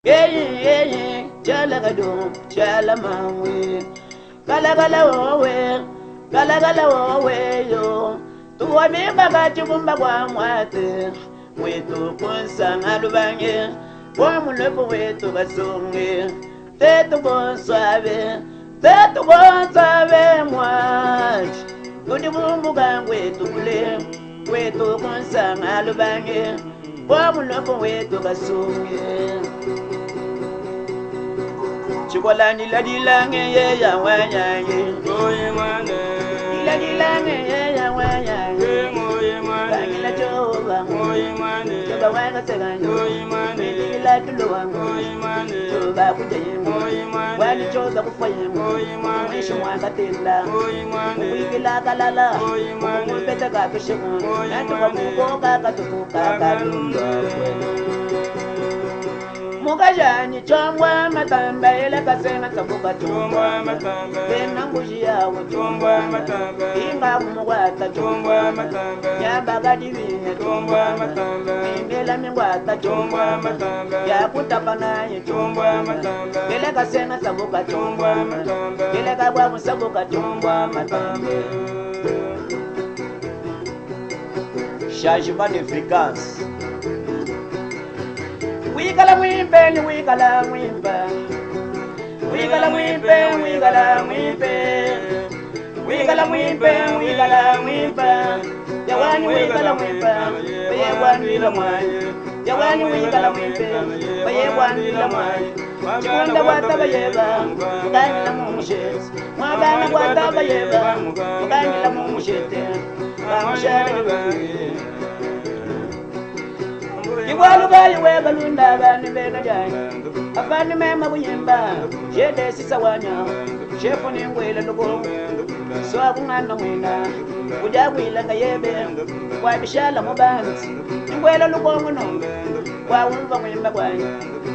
Eyi chalagado chalamangwe kalagala wowe kalagala wowe yo tuwamimba kachikumba kwa mwate mwetu kunsanga lubange kwa mulopo wetu kasonge tetu konswabe tetu konswabe mwachi tudi bumbuka kwetu kule kwetu kunsanga lubange kwa mulopo wetu kasonge Chikolani la dilange ye ya wanyange Oye mwane. Ila dilange ye ya wanyange Oye mwane. Bangila choba Oye mwane. Choba wanga seganyo Oye mwane. Ila tulo wangu Oye mwane. Choba kujayemo Oye mwane. Wali choba kufayemo Oye mwane. Mwisho mwanga tenda Oye mwane. Kuikila kalala Oye mwane. Kumupeta kapishemo Oye Natuka mwane. mukoka katukuka kalumba Kalumba. Mukajani chombwa matamba ila kasenga sabuka Chombwa chombwa matamba. Tena nguji yawo Chombwa matamba. Inga mugwata Chombwa matamba. Nyambaga divinya Chombwa matamba. Ingela mingwata Chombwa matamba. Yakutapa naye Chombwa matamba. Kele kasenga sabuka Chombwa matamba. Kele kabwa sabuka Chombwa matamba. Changement de fréquence. Wikala mwimpe ni wikala mwimpa. Wikala mwimpe, wikala mwimpe. Wikala mwimpe, wikala mwimpa. Yawani wikala mwimpa. Baye mwayi. Yawani wikala mwimpe. Baye bwanila mwayi. Chikunda bwata bayeba. Mukanyila mu mushete. Mwabana bwata bayeba. Mukanyila mu mushete. Bamushale. Ibwalubayi webalunda abani bena jani afani mema kuyimba shede sisawanya shefu ningwela luko swakung'ana mwina kujakwilanga yebe kwabishala mubanzi ningwela lukongo nongo kwawumva mwimba kwanye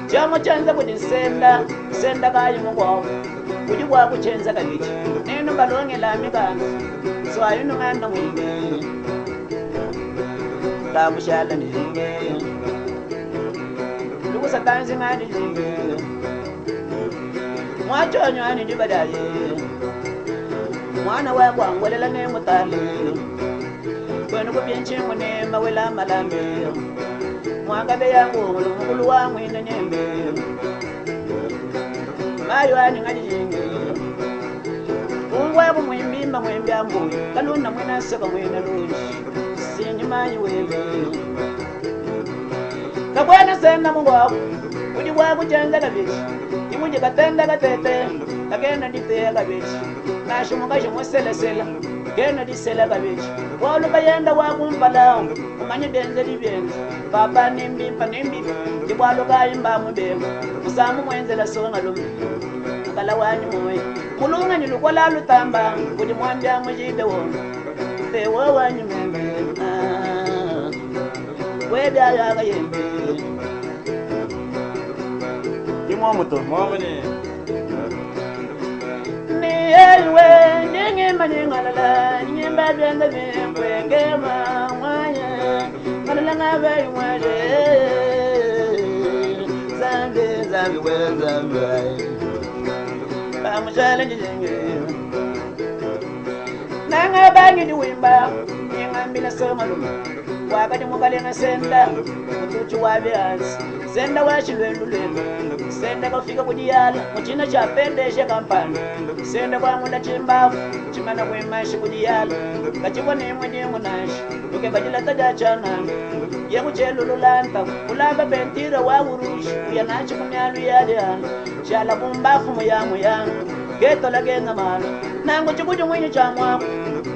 chamo chanza kuti senda senda kayi mukwawo kuti kwakuchenza kabichi neno balongela mikanza swayinung'ana mwine kamushala ninge lukusatanzi ngani jumbe mwachonywani dibadaye mwana wakwangwelela nemutale kwenu kupyenchingu nemawela malambe mwakabe yangu mukulu wamwine nyembe mayo ani ngajijinge ungwaku mwimbimba mwimbya mbuyu kaluna mwina seka mwina lunji sinyimanyi webe kabwana senda mungwaku udi bwakuchenza kabichi imuji katenda katete kakena diteya kabichi nashimukashi muselesela kena disela kabichi waluka yenda wakumpala umanye byenze libyenze papa nimbimpa nimbipa dibwaluka imba mubemba musamu mwenzela songa lume mukala wanyu moyo mulunga nilukola lutamba kudi mwambya mujide wona tewo wanyu membe webyayaka yembe Imwamuto. Mwamane. Niyewe ningimba ningalala ningimba byenda binkwengema mwanye ngalala ngabe imwaje zambi zambi we zambi bamushale njijenge nanga bangi diwimba ningambila somaluma wakati mukalenga senda mutuchi wabyansi senda washilwelulwelu senda kafika kudiyala muchina chapendeshe kampani senda kwangula chimbafu chimana kwimashi kudiyala kachibona imwe dimwe nashi ukebajilata jachananga yekuchelululanta kulamba pentira wawurushi uya nachi kumyalu yalyana shala kumbafu muyamuyanga ketola kenga malo nangu chikuju mwinyi cha mwako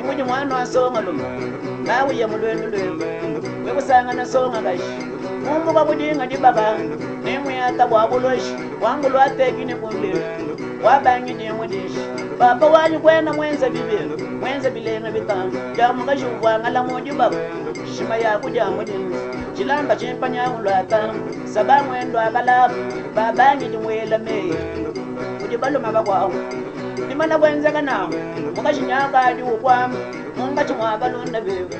imuji mwana wasonga luma nawiye mulwelu lwelu wekusangana songa kashi mumbuka kudinga dibaka nemuyata bwabuloshi wangu lwatekini kumbilu wabangi dimwe dishi papa wanyu kwena mwenza bibi mwenza bilenga bitano jamukashi uvwangala mudibaka shima yakujamu dinzi chilamba chimpanyangu lwata saba mwendo akalapu babangi dimwela meyi kudi baluma bakwawo nimana kwenzeka nawo mukashinyaka adi ukwama mungachi mwabalunda bebe.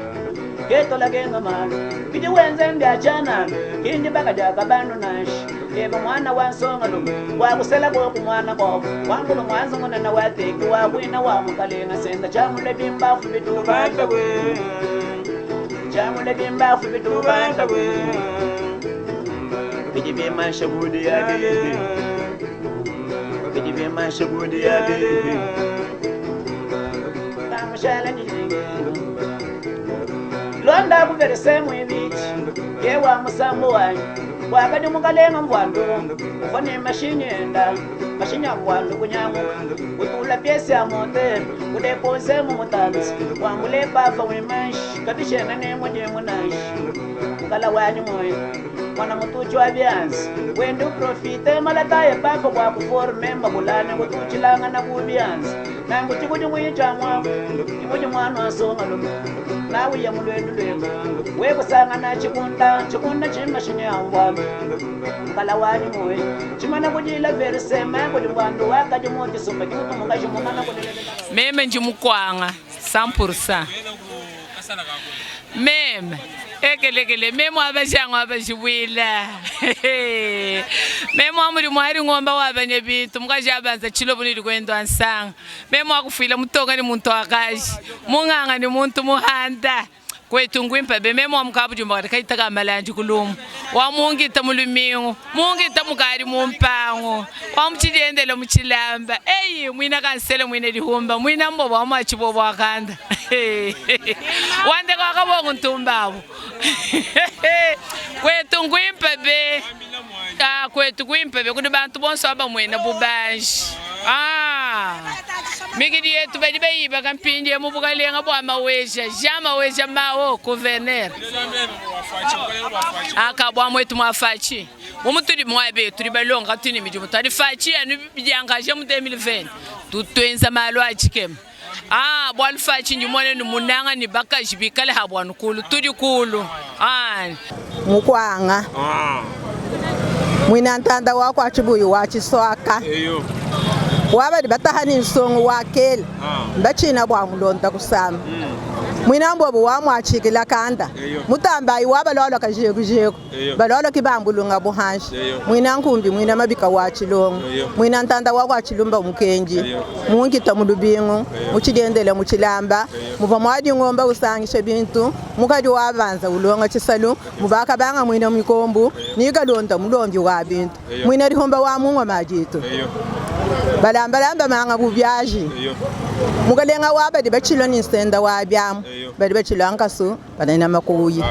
Ketola kenga malu bidi wenze mbya tshianana, ki ndibaka dia kabandu nansha. Eba muana wa nsongalume wakusela koku muana kobu wambulu muanzu munene wa teki wa buina wa mukalenga senda tshiamule bimbafu bitubanda we tshiamule bimbafu bitubanda we bidi bimansha budi ya bibi bidi bimansha budi ya bibi kamushala dijinga londa kuverese muibidi ye wa musambo wanyi wakadi mukalenga mbwandu uva ne mashinyi enda mashinyi a mbwandu kunyanguka utula piesi ya motere udepose mu mutanzi wambule pava wimanshi kabishena ne mudimu nanshi mukala wanyi moyo mwana mutuchi wa byanzi wende uprofite malata epapa bwa kuforme mbabulane kutuchilangana ku byanzi nangu chikudi mwicha mwaku imudi mwana wasonga lume nawiya mulwendu lwenu wekusangana chikunda chikunda chimashinya mbwandu mukala wanyi moyo chimana kudila verisema kudi mbwandu wakadi motisumba kimutu mumana kudilela Meme ndi mukwanga 100%. Meme ekelekele meme wabashanga wabashibwila meme wa mulimu ali ng'omba wabanya bintu mukaji abanza chilobo nili kwendwa nsanga meme wakufwila mutonga ni muntu wakaji mung'ang'a ni muntu muhanda kwetu ngwimpa be meme wa mukabujumba kati kaita kamalanji kulumu wamungita mulumingu mungita mukali mumpango wamuchiliendele muchilamba eyi mwina kansele mwine lihumba mwina mbobo wamwachibobo wakanda wandeka wakabonga ntumbabo kwetu ngwimpa be ah, kwetu kwimpa be kuli bantu bonso aba mwina bubanji ah. Mikidi yetu badi bayiba kampindi mu bukalenga bwa maweja ja maweja mawo gouverneur aka bwa mwetu mwafachi mumu tuli mwabe tuli balonga tuni midimu twali fachi anu bidiangaje mu 2020 tutwenza malu achikema ah bwa lufachi ndimone ni munanga ni bakaji bikale ha bwa nukulu tuli kulu ah Mukwanga mwina ntanda wako achibuyu wachiswaka wabali batahani nsongo wakele mbachina bwa mulonda kusama mwina mbobo wamwachikila kanda mutambayi wabalwalwa kajekujeko balwalwa kibambulunga buhanshi mwina nkumbi mwina mabika wa chilongo mwina ntanda wakwachilumba mukenji munkita mulubingu muchiliendele muchilamba muva mwadi ng'omba usangisha bintu mukadi wabanza ulonga chisalu mubakabanga mwina mikombu nikalonda mulombi wa bintu mwina lihomba wa mungwa majitu balambalamba manga bubyaji mukalenga wa badi bachilwa ni nsenda wa byamu badi bachilwa nkasu banena makuyi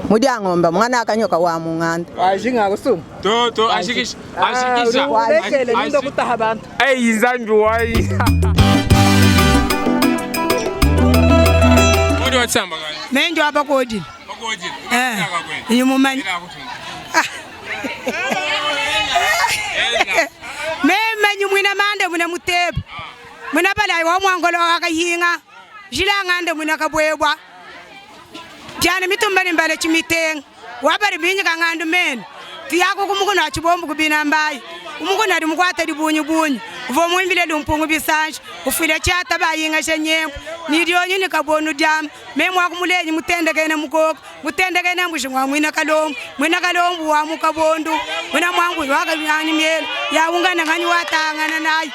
mudyang'omba mwana akanyoka wa mung'anda Wajinga kusuma. To to ashikisha ashikisha. Ulekele nindo kutaha bantu. Ei nzambi wai. Odi watsamba kani? Menjo apa kodile. Bakodile. Eh. Yumumanyi. Memanyi mwina mande mwina mutebe. Mwina balayi wa mwangolo wakayinga. Jilangande mwina kabwebwa. Jana mitumba ni mbale chimitenga. Wabari binyi kangandu mene. Tiyako kumukono achibombu kubina mbayi. Umukono ali mukwata libunyu bunyu. Uvo mwimbile lumpungu bisanje. Ufile chata bayinga shenyembo. Nilyonyi ni kabonu jam. Memwa kumulenyi mutendekene mukoko. Mutendekene mbushi mwina kalombu. Mwina kalombu wa mukabondu. Mwina mwangu wakanyani mielo. Yaungana nganyi watangana naye.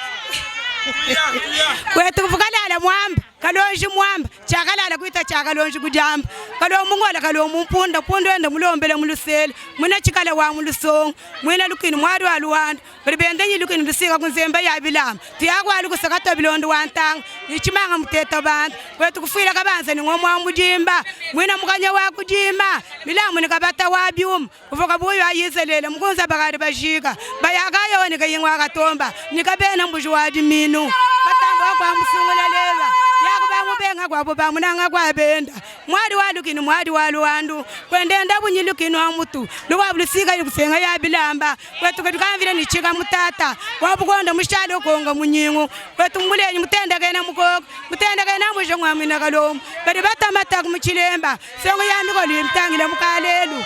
Kwetu kufukalala mwamba. Kalonji mwamba chakalala kuita chakalonji kujamba kalombu ngola kalombu mpunda punda wenda mulombele mulusele mwina chikala wa mulusongo mwina lukini mwali wa luwanda bali bendenyi lukini lusika kunzemba ya bilama tuyakwali kusakata bilondo wantanga nichimanga muteta bantu kwetu kufwila kabanza ni ngomwa mujimba mwina mukanya wa kujimba milamu ni kabata wa byuma kuvuka buyo ayiselele mukunza bakali bashika bayakayo ni kayingwa katomba nikabena mbuji wa diminu batamba kwa musungula leva yakuba mubenga kwabo bamunanga kwabenda mwali wa lukini mwali wa luwandu kwendenda bunyi lukini wa mutu luwa bulusika kusenga ya bilamba kwetu kwetu ni chika mutata wabukonda mushalo konga munyingu kwetu mulenyi mutendekene mukoko mutendekene musho mwamina kalomu bali batamata kumuchilemba songo ya mikolo imtangile mukalelu.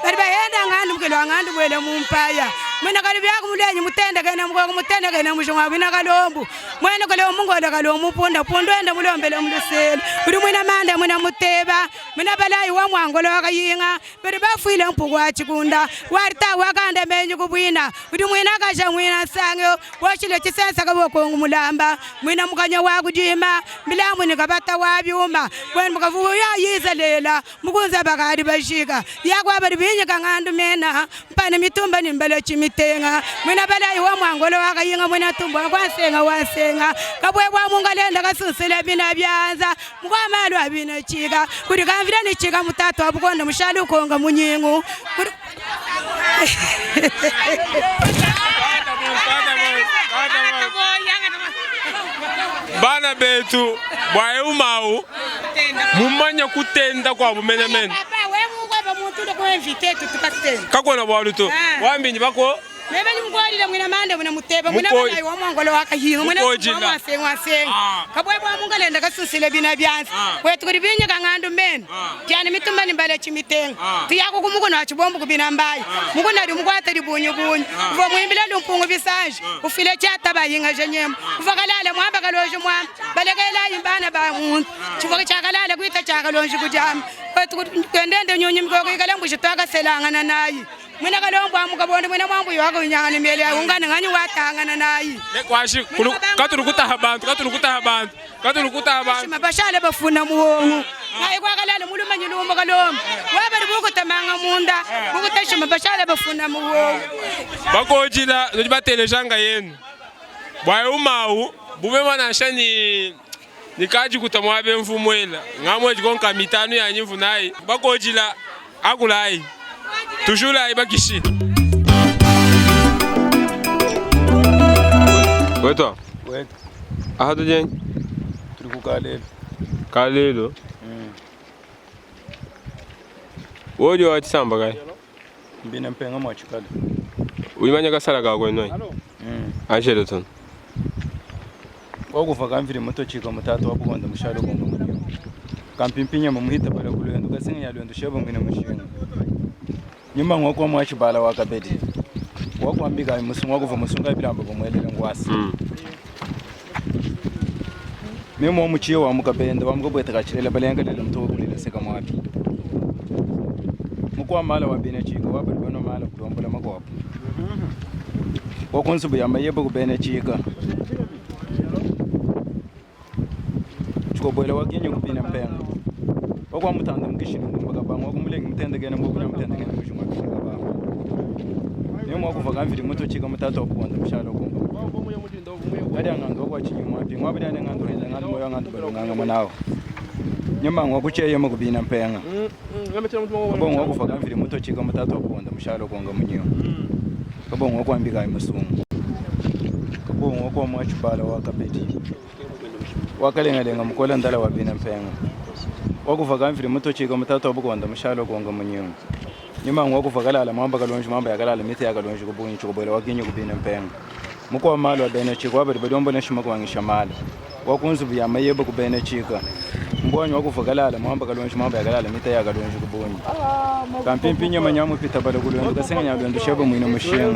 Badi bahenda ngandu mukele wa ngandu muele mu mpaya. Mwena kali byaku mulenyi mutende kena mukoko mutende kena mujunga mwina kalombu. Mwene kale omungola kale omupunda pundu ende mulombele mulusele. Uli mwina manda mwina muteba mwina balayi wa mwangolo wakayinga bali bafwile mpuku wa chikunda warita wakanda menyu kubwina uli mwina kasha mwina nsange woshile chisensa kabokongu mulamba mwina mukanya wa kujima milambu ni kabata wa byuma bwene mukavubu ya yiza lela mukunza bakali bashika yakwa bali binyika ng'andu mena mpana mitumba ni mbele chimitenga mwina balayi wa mwangolo wakayinga mwina tumbo wakwansenga wansenga kabwebwa mungalenda kasunsile bina byanza mukwamalo abina chika kuli kamvila ni chika mutatu abukonda mushali ukonga munyingu Bana betu bwa eumau mumanya kutenda kwabu menemene kakona bwalu to wambinyi bako Mebe mugwalile mwina mande mwina muteba mwina Muko- banayi wa mwangolo wakahinga mwina Mukojila. wasenga wasenga kabwebwa mungalenda kasusile bina byanza kwetu kuli binyika ng'andu mene tyani mitumba ni mbale chimitenga tiyako kumukono achibombu kubina mbayi mukuna ali mukwata libunyubunyu uva mwimbila lumpungu bisanje ufile chata bayinga jenyemo uva kalala mwamba kalonji mwamba balekela imbana ba muntu chivoke chakalala kwita chakalonji kujama kwetu kwendende nyunyu mikoko ikala mbushi twakaselangana nayi mwina kalombo amukabondo mwina mwambu wako unyangana miele ungana nganyi watangana nayi kwashi katuli kutaha bantu katuli kutaha bantu katuli kutaha bantu mabashale bafuna muhongo ngaye kwakalala mulumanyi lumbo kalombo wabali bukutamanga munda bukutashima bashale bafuna muhongo bakojila nodi batelejanga yenu bwa eumau bube mwanasha ni nikajikuta mwabe mvumwela ngamweji konka mitano yanyi mvunayi bakojila akulayi tujulayi bakishi wetwa Wetu. aha tujenyi Turi ku Kalelo. kalelo wodi watisamba kai Mbina mpenga mwa chikala. ulimanya kasala kakwe noi ashele tono Wakufa kamviri moto chika mutatu wabukonda mushalo konga mulio. Kampimpinya mumuhita pala kulwendo kasinga ya lwendo sheba mwina mushinga. Nyuma ngwakwa mwa chibala wakabedi. Wakwambika musungu wakuva musunga bilamba bomwelele ngwasi. Mimi wa muchiyo wa mukabenda wa mukabweta kachilela balenga lele mtuwa kulila seka mwapi. Mukwa mala wa bina chika wa bali bono mala kulombola makwapo. Wakunsubu ya mayebo kubena chika. Chikobwela wakinyo kupina mpenga. Wakwa mutanda mukishini ngumba kabanga wakumulengi mutende kene ngokunya mutende kene mujungwa kene kabanga. Mimi wakuva kamviri muto chika mutatu wakukonda mushalo konga. Kadi ang'andu wakwa chinyuma pi ngwa bidane ng'andu henda ng'andu moyo ng'andu balo ng'anga mwanawo. Nyuma ngwa kucheye mukubina mpenga. Kabongo wakuva kamviri muto chika mutatu wakukonda mushalo konga munyo. Kabongo wakwambika musungu. Kabongo wakwa mwachibala wakabedi. Wakalengalenga mukola ndala wabina mpenga. Wakuva kamviri muto chika mutatu wakukonda mushalo konga munyo. Nyuma ngwa kalala mwamba kalonji mwamba yakalala miti yakalonji kubunyi chikobwela wakinyi kubina mpenga. Mukwa malo wabene chika wabali badombo neshima kuwangisha mala. Wakunzubu ya mayebo kubene chika. Mbwanyi wakuva kalala mwamba kalonji mwamba yakalala miti yakalonji kubunyi. Kampimpinya manyamu pita bala kulwendo kasenga nyalwendo shebo mwino mushinga.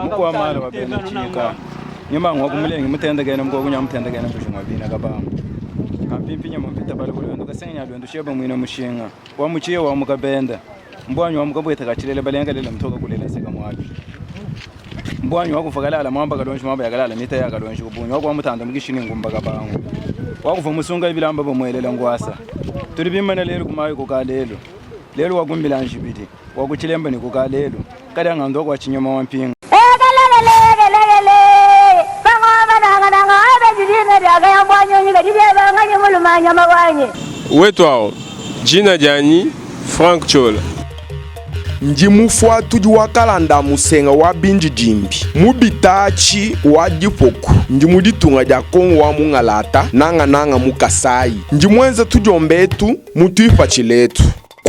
Mukwa malo wabene chika. Nyuma ngwa kumulengi mutende kene mukwa mutende kene mbushingwa bina kabanga. Kampimpinya mpita bala kulwendo kasenga nyalwendo shebo mwino mushinga. Wamuchiye wa mukabenda. Mbwanyi wa mukabweta kachilele balenga lele mtoka kulela seka mwapi. Mbwanyi wakufa kalala mwamba kalonji mwamba yakalala mita yakalonji kubunyi wakwa mutanda mukishini ngumba kabango. Wakufa musunga ibilamba bomwelela ngwasa. Tuli bimana lelo kumayo kukalelo. Lelo wakumbila njibidi. Wakuchilemba ni kukalelo. Kali ang'ando kwa chinyoma wampinga. Wetu awo jina janyi Frank Chola Ndi mufuatudi wa kalanda musenga wa bindidimbi mubitachi wa dipoku ndi mu ditunga dia kongo wa mungalata nangananga mu Kasai ndi mwenza tudiomba etu mu tuipatshila etu.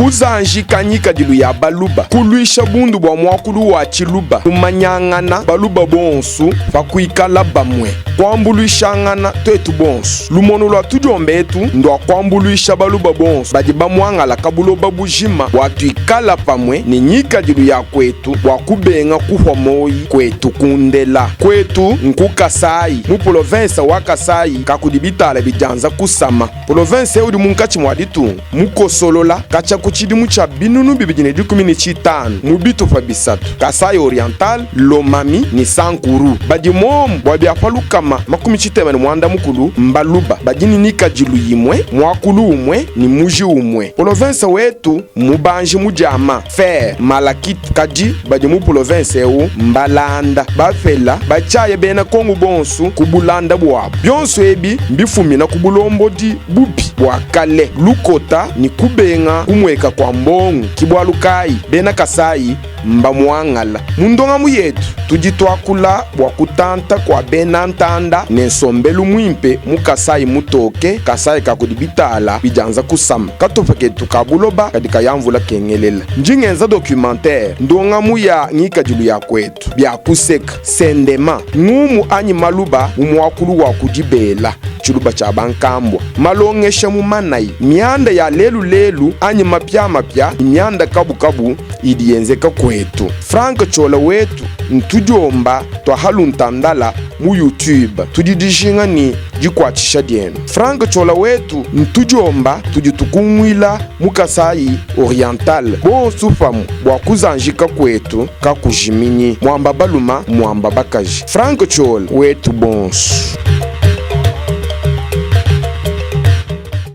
Kuzanjika ngikadilu ya Baluba, kuluisha bundu bua muakulu wa Tshiluba, kumanyangana Baluba bonsu pa kuikala bamue, kuambuluishangana tuetu bonsu. Lumonu lua tudiomba etu ndua kuambuluisha Baluba bonsu badi bamuangalaka buloba bujima bua tuikala pamue ne ngikadilu ya kuetu bua kubenga kuhua moyi kuetu kundela. Kuetu nku Kasayi, mu polovensa wa Kasayi kakudi bitala bidianza kusama. Polovensa eu udi munkatshi mua ditunga, mukosolola katshia ku tshidimu tshia 2015 mu bitupa bisatu, Kasaï-Oriental, Lomami ne Sankuru. Badi muomu bua bia pa 360 mbaluba badi ne nikadilu imue, muakulu umue ne muji umue. Polovensa wetu mmubanji mu diama, fer, malachite, kadi badi mu polovensa eu mbalanda, bapela, batshiaya bena Kongo bonsu ku bulanda buabu. Bionso ebi mbifumina ku bulombodi bubi bua kale, lukota ne kubenga kumueka kua mbongo. Ki bualu kayi bena Kasayi mbamuangala. Mu ndongamu yetu tudi tuakula bua kutanta kua bena ntanda ne nsombelu muimpe mu Kasayi mutoke, Kasayi ka kudi bitala bidianza kusama. Katupa ketu ka buloba kadi kaya mvula kengelela. Ndi ngenza documentaire, ndongamu ya ngikadilu ya kuetu, bia kuseka, sendema, ngumu anyi maluba mu muakulu wa ku dibela, tshiluba tshia bankambua, malongesha mu manayi, mianda ya lelu lelu anyi mapiamapia ne mianda kabukabu idi yenzeka kuetu. Franck Ciola wetu ntudiomba tua haluntandala mu YouTube. Tudi dijinga ne dikuatshisha dienu. Franck Ciola wetu ntudiomba tudi tukunguila mu Kasaï Oriental bonsu pamue bua kuzanjika kuetu kakujiminyi. Muamba baluma muamba bakaji. Franck Ciola wetu bonsu.